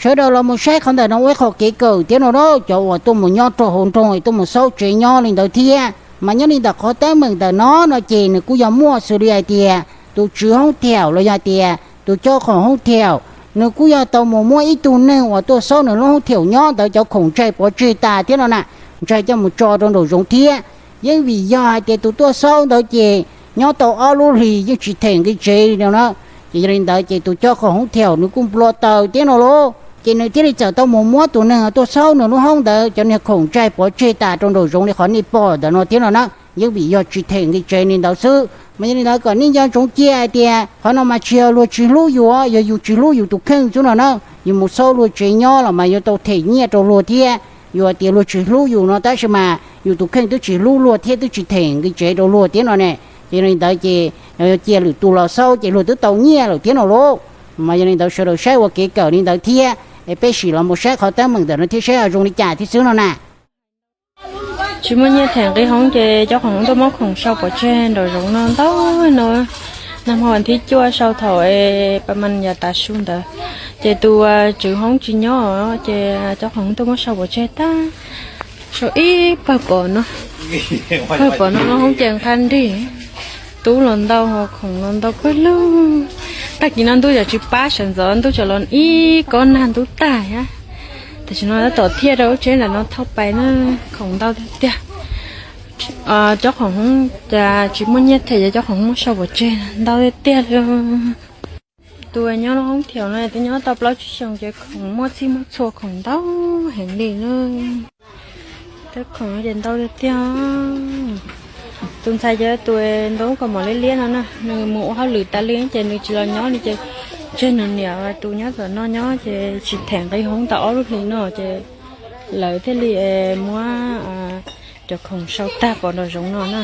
Sawv daws los mus saib qhov ntawm no ua ib qho kev kawm thiab no na, cov uas tuaj mus nyob rau hauv nroog es tuaj mus xauj tsev nyob li ntawd thiab. Mas nyob li ntawm qhov teeb meem ntawm no no ces nws kuj yog muaj xws li hais tias tus tswv hoob thiaum los yog tias tus cob qhoom hoob thiaum, nws kuj yog tau mus muab ib tug neeg uas tuaj xauj nws lub hoob thiaum nyob ntawd cov khoom ntsaig pov tseg tas thiab no na, ntsaig coj mus tso rau nraum zoov thiab. Yeej vim yog hais tias tus tuaj xauj ntawd ces nyob tau ob lub hlis yeej tsis them nqi tsev li no na. Ces yog li ntawd ces tus cob qhoom hoob thiaum nws kuj nplua taws thiab no lauj, ces nws thiaj li txawm tau mus muab tus neeg tuaj xauj nws lub hoob ntawd cov niag khoom ntsaig pov tseg tas rau nraum zoov li qhov nej pom ntawm no thiab no na. Yeej vim yog tsis them nqi tsev li ntawd xwb. Mas yog li ntawd kom nej nco ntsoov cia hais tias qhov no mas tsis yog luag tsis hlub yus, yog yus tsis hlub yus tus kheej xwb no na. Yus mus xauj luag tsev nyob los mas yuav tau them nyiaj rau luag thiab. Yus hais tias luag tsis hlub yus no tab sis mas yus tus kheej twb tsis hlub luag thiab twb tsis them nqi tsev rau luag thiab no ne. Ces yog li ntawd ces yog cia lwm tus los xauj ces luag twb tau nyiaj lawm thiab no lauj. Mas yog li ntawd sawv daws saib ua kev kawm li ntawd thiab, es peb sim los mus saib qhov teeb meem ntawm no thiab saib ho zoo li cas thiab xwb no na. Tsis muaj nyiaj them nqi hoob ces cob qhoom hoob tuaj muab khoom sau pov tseg nraum zoov no ntau no. Nag hmo vas thib cuaj sau thaum es pas mas yav tav su ntawd, ces tus tswv hoob tsis nyob ces cob qhoom hoob tuaj muab sau pov tseg tag. Sau ib pawg pom no, pawg pom no hoob ces nqha nrig, tub los ntau ho khoom los ntau kawg lug. Tag kis no ntub yog tsis pab sawv ntxov ntub tso los ib kob nag ntub tag. Tam sim no tab tom thiaj rau lub tsheb ntawm no thauj pais na, khoom ntau tiag tiag. Cob qhoom hoob cas tsis muaj nyiaj them ces cob qhoom hoob muab sau pov tseg ntau tiag tiag li. Tus nyob lub hoob thiaum no twb nyob tau plaub tsib xyoos ces khoom muaj txhij muaj txhua khoom ntau heev li na. Tej khoom ces ntau tiag tiag. Tus ntxhais ces tus ntub kaus mom liab liab no na, nws mus ua hauj lwm tas li ces nws tsis los nyob li ces tseg nws niam tus nyob tom no nyob ces tsis them nqi hoob tau ob lub hlis no ces lawv thiaj li muab cov khoom sau tag pov nraum zoov no na.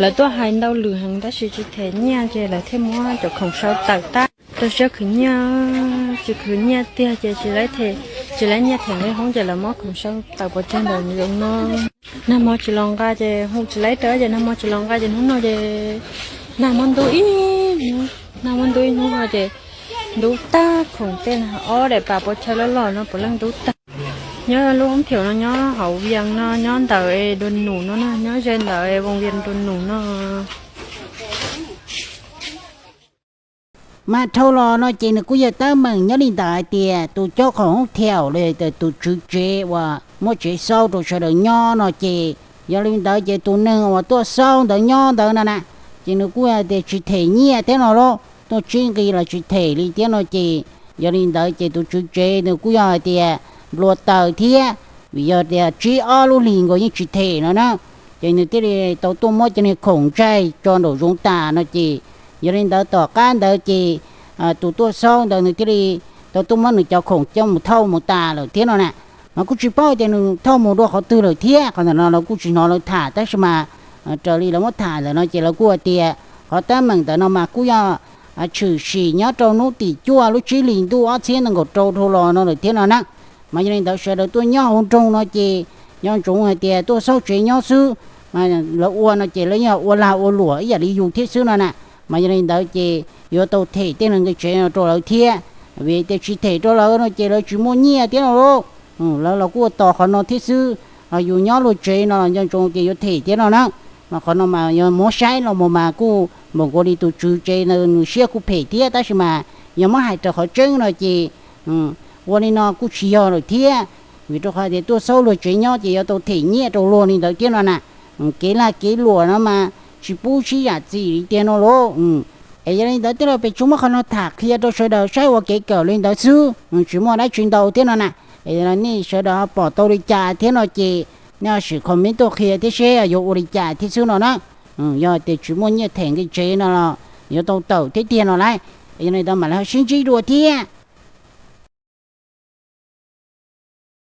Lawv tuaj hais ntau lwm heev tab sis tsis them nyiaj ces lawv thiaj muab cov khoom sau tawm tag. Rau siab khwv nyiaj, tsis khwv nyiaj tiag ces tsis laib them, tsis laib nyiaj them nqi hoob ces lawv muab khoom sau tawm pov tseg nraum zoov no. Nag hmo tsis los nqa ces hu tsis laib rawv ces nag hmo tsis los nqa ces hnub no ces nag hmo ntub ib hnub, nag hmo ntub ib hnub no ces ntub tag khoom tej na, ob daim pas pua chaw loj loj no puav leej ntub tag. Nyob lub hoob thiaum no nyob hauv Vias no, nyob ntawm Dua Num no na, nyob ze ntawm Voos Vias Dua Num no. Mas dhau los no ces nws kuj yog teeb meem nyob li ntawd hais tias tus cob qhoom hoob thiaum los yog tus tswv tsev uas muab tsev xauj rau sawv daws nyob no ces, yog li ntawd ces tus neeg uas tuaj xauj ntawd nyob ntawd no na, ces nws kuj hais tias tsis them nyiaj thiab no lauj, tuaj tsib nqi los tsis them li thiab no ces, yog li ntawd ces tus tswv tsev nws kuj yog hais tias nplua taws thiab, vim yog tias tsib ob lub hlis nkaus yeej tsis them no na, ces nws thiaj li tau tuaj muab cov niag khoom ntsaig tso nraum zoov tas no ces, yog li ntawd tom qab ntawd ces tus tuaj xauj ntawd nws thiaj li tau tuaj muab nws cov khoom coj mus thauj mus tas lawm thiab no na. Mas kuj tsis paub tias nws thauj mus dua qhov twg lawm thiab, qhov ntawm no lawv kuj tsis hnov lawv tham tab sis mas raws li lawv muab tham ntawm no ces lawv kuj hais tias qhov teeb meem ntawm no mas kuj yog tshwm sim nyob rau hnub tim cuaj lub tsib hlis ntuj ob txhiab nees nkaum rau dhau los no lawm thiab no na. Mas yog li ntawd sawv daws tuaj nyob hauv nroog no ces nco ntsoov hais tias tuaj xauj tsev nyob xwb, lawv ua no ces lawv yog ua lag ua luam ib yam li yus thiab xwb no na. Mas yog li ntawd ces yuav tau them tej neeg nqi tsev no rau lawv thiab, vim tias tsis them rau lawv no ces lawv tsis muaj nyiaj thiab no lauj. Lawv los kuj ua tos qhov no thiab xwb, ho yus nyob luag tsev no los nco ntsoov tias yuav them thiab no na. Mas qhov no mas yog muab saib los mus mas kuj npaum nkaus li tus tswv tsev ntawd nws siab kuj phem thiab tab sis mas yog muab hais raws qhov tseeb no ces ua li no kuj tsis yog lawm thiab, vim rau qhov tias tuaj xauj luag tsev nyob ces yuav tau them nyiaj rau luag li ntawd thiab no na. Kev lag kev luam no mas tsis pub sib zam txim li tiag no lauj. Es yog li ntawd tij laug pes tsuas muab qhov no tham qhia rau sawv daws saib ua kev kawm li ntawd xwb, tsis muaj dab tsi ntau thiab no na. Es nej sawv daws ho pom tau li cas thiab no ces nej ho sim comment tuaj qhia thiab seb yuav ua li cas thiab xwb no na. Yog tias tsis muaj nyiaj them nqi tsev no los yuav tau tawm thiab tiag no lauj. Es yog li ntawd mam li ho sib ntsib dua thiab.